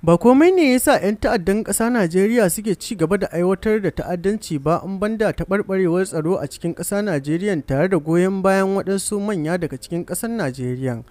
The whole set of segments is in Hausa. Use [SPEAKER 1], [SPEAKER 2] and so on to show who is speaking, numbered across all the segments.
[SPEAKER 1] Ba komai ne ya sa 'yan ta'addan ƙasa Najeriya suke ci gaba da aiwatar da ta'addanci ba in banda taɓarɓarewar tsaro a cikin ƙasa Najeriya tare da goyon bayan waɗansu manya daga cikin ƙasar Najeriya,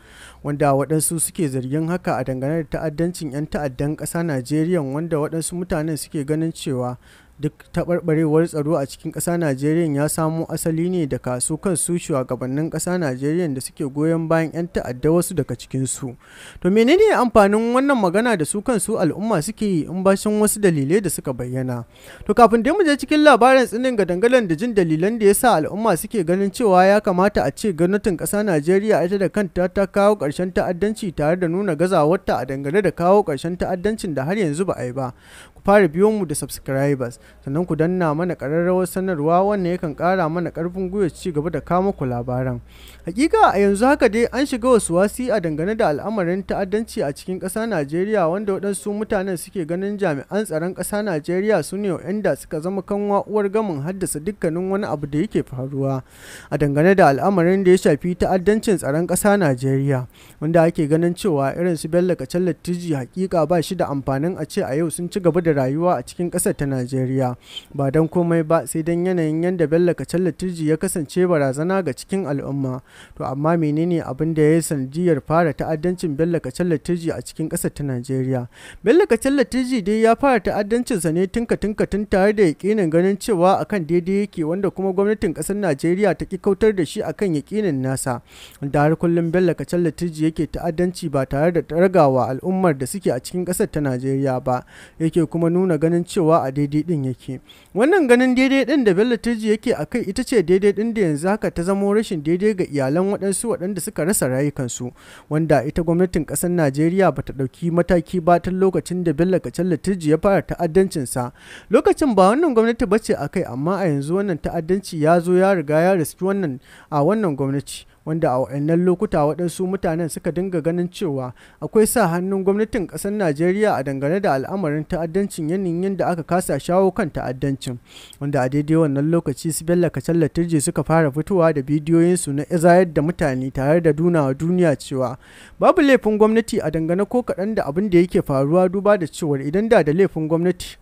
[SPEAKER 1] wanda waɗansu suke zargin haka a dangane da ta'addancin 'yan ta'addan ƙasa Najeriya, wanda waɗansu mutanen suke ganin cewa duk taɓarɓarewar tsaro a cikin ƙasa Najeriya ya samo asali ne daga su kansu shugabannin ƙasa Najeriya da suke goyon bayan 'yan ta'adda wasu daga cikinsu. To menene amfanin wannan magana da su kansu al'umma suke yi in bashin wasu dalilai da suka bayyana? To kafin dai mu je cikin labarin tsinin gadangadan da jin dalilan da ya sa al'umma suke ganin cewa ya kamata a ce gwamnatin ƙasa Najeriya ita da kanta ta kawo ƙarshen ta'addanci tare da nuna gazawarta a dangane da kawo ƙarshen ta'addancin da har yanzu ba a yi ba. Ku fara biyo mu da subscribers, sannan ku danna mana ƙararrawar sanarwa, wannan yakan ƙara mana ƙarfin gwiwa ci gaba da kawo muku labaran. Hakika a yanzu haka dai an shiga wasu wasi a dangane da al'amarin ta'addanci a cikin ƙasa Najeriya, wanda waɗansu mutanen suke ganin jami'an tsaron ƙasa Najeriya su ne waɗanda suka zama kanwa uwar gamin haddasa dukkanin wani abu da yake faruwa a dangane da al'amarin da ya shafi ta'addancin tsaron ƙasa Najeriya, wanda ake ganin cewa irin su Bello Kacalla Turji hakika ba shi da amfanin a ce a yau sun ci gaba da rayuwa a cikin ƙasar ta Najeriya, ba don komai ba sai don yanayin yadda Bello Kacalla Turji ya kasance barazana ga cikin al'umma. To amma menene abin da ya yi sanadiyar fara ta'addancin Bello Kacalla Turji a cikin ƙasar ta Najeriya? Bello Kacalla Turji dai ya fara ta'addancinsa ne tun tun tare da yakinin ganin cewa akan daidai yake, wanda kuma gwamnatin ƙasar Najeriya ta ki kautar da shi akan yakinin nasa, wanda har kullum Bello Kacalla Turji yake ta'addanci ba tare da ragawa al'ummar da suke a cikin ƙasar ta Najeriya ba, yake kuma nuna ganin cewa a daidai din yake. Wannan ganin daidai din da Bello Turji yake a kai ita ce daidai din da yanzu haka ta zamo rashin daidai ga iyalan waɗansu waɗanda suka rasa rayukansu, wanda ita gwamnatin ƙasar Najeriya ba ta ɗauki mataki ba tun lokacin da Bello Kacalla Turji ya fara ta'addancinsa. Lokacin ba wannan gwamnati ba ce a kai, amma a yanzu wannan ta'addanci ya zo ya riga ya riski wannan a wannan gwamnati, wanda a waɗannan lokuta waɗansu mutanen suka dinga ganin cewa akwai sa hannun gwamnatin ƙasar Najeriya a dangane da al'amarin ta'addancin, yanayin yadda aka kasa shawo kan ta'addancin, wanda a daidai wannan lokaci su Bello Kacalla Turji suka fara fitowa da bidiyoyinsu na izayar da mutane tare da nuna wa duniya cewa babu laifin gwamnati a dangane ko kaɗan da abin da yake faruwa, duba da cewar idan da laifin gwamnati,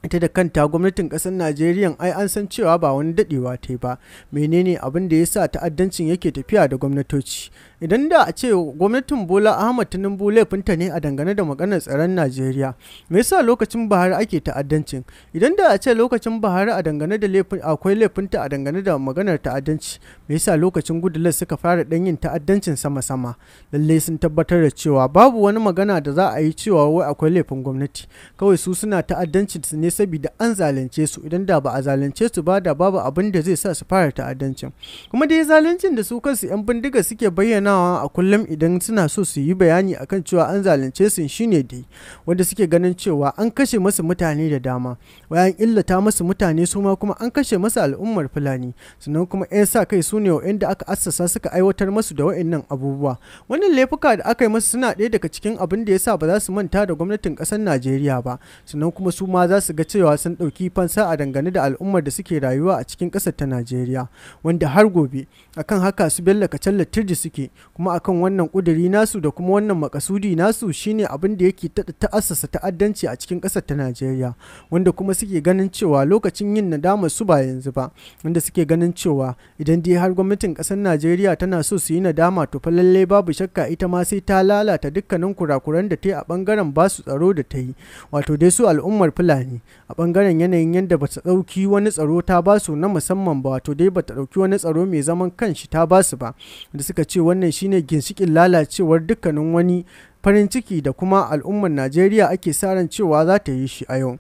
[SPEAKER 1] ita da kanta gwamnatin ƙasar Najeriya ai an san cewa ba wani dadewa ta yi ba. Menene abin da ya sa ta'addancin yake tafiya da gwamnatoci? Idan da a ce gwamnatin Bola Ahmad Tinubu laifinta ne a dangane da maganar tsaron Najeriya, me yasa lokacin Buhari ake ta'addancin? Idan da a ce lokacin Buhari a dangane da laifin akwai laifinta a dangane da maganar ta'addanci, me yasa lokacin Goodluck suka fara dan yin ta'addancin sama-sama? Lallai sun tabbatar da cewa babu wani magana da za a yi cewa wai akwai laifin gwamnati, kawai su suna ta'addancin su ne saboda an zalunce su. Idan da ba a zalunce su ba, da babu abin da zai sa su fara ta'addancin. Kuma dai zaluncin da su kansu 'yan bindiga suke bayyanawa a kullum idan suna so su yi bayani akan cewa an zalunce su shine dai wanda suke ganin cewa an kashe masu mutane da dama, bayan illata masu mutane su ma kuma an kashe masu al'ummar Fulani, sannan kuma 'yan sa kai su ne wa'anda aka assasa suka aiwatar masu da wa'annan abubuwa. Wannan laifuka da aka yi masu suna ɗaya daga cikin abin da ya sa ba za su manta da gwamnatin ƙasar Najeriya ba, sannan kuma su ma za su ga cewa sun ɗauki fansa a dangane da al'ummar da suke rayuwa a cikin ƙasar ta Najeriya, wanda har gobe akan haka su Bello Kacalla Turji suke, kuma akan wannan ƙuduri nasu da kuma wannan makasudi nasu shine abin da yake ta'assasa ta'addanci a cikin ƙasar ta Najeriya, wanda kuma suke ganin cewa lokacin yin nadama su ba yanzu ba, wanda suke ganin cewa idan dai har gwamnatin ƙasar Najeriya tana so su yi nadama, to fa lalle babu shakka ita ma sai ta lalata dukkanin kurakuran da ta yi a bangaren basu tsaro da ta yi, wato dai su al'ummar Fulani a bangaren yanayin yadda ba ta ɗauki wani tsaro ta ba su na musamman ba, wato dai ba ta ɗauki wani tsaro mai zaman kanshi ta ba su ba, da suka ce wannan shine ginshikin lalacewar dukkanin wani farin ciki da kuma al'ummar Najeriya ake sa ran cewa za ta yi shi a yau.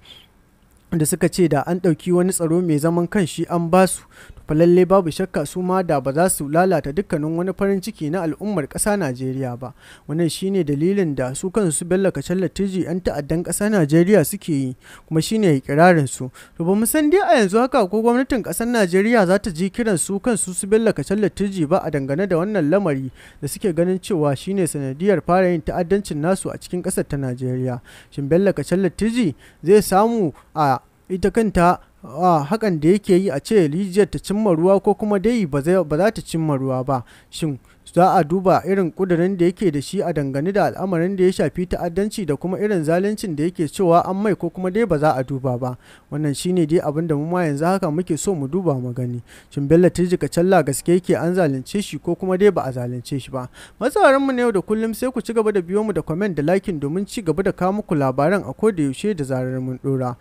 [SPEAKER 1] Da suka ce da an ɗauki wani tsaro mai zaman kanshi an ba su, fa lalle babu shakka su ma da ba za su lalata dukkanin wani farin ciki na al'ummar ƙasa Najeriya ba. Wannan shine dalilin da su kansu Bello Kacalla Turji 'yan ta'addan ƙasa Najeriya suke yi, kuma shine ikirarin su. To ba mu san dai a yanzu haka ko gwamnatin ƙasar Najeriya za ta ji kiran su kansu su Bello Kacalla Turji ba a dangane da wannan lamari da suke ganin cewa shine sanadiyar fara yin ta'addancin nasu a cikin ƙasar ta Najeriya. Shin Bello Kacalla Turji zai samu a ita kanta Hakan da yake yi a ce rijiyar ta cimma ruwa ko kuma dai ba za ta cimma ruwa ba? Shin za a duba irin kudirin da yake da shi a dangane da al'amarin da ya shafi ta'addanci da kuma irin zaluncin da yake cewa an mai, ko kuma dai ba za a duba ba? Wannan shine dai abin da mu ma yanzu haka muke so mu duba mu gani. Shin Bello Turji Kacalla gaske yake an zalunce shi, ko kuma dai ba a zalunce shi ba? Masauraran mu na yau da kullum, sai ku ci gaba da biyo mu da comment da liking domin ci gaba da kawo muku labaran a koda yaushe da zarar mun dora.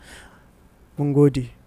[SPEAKER 1] Mun gode.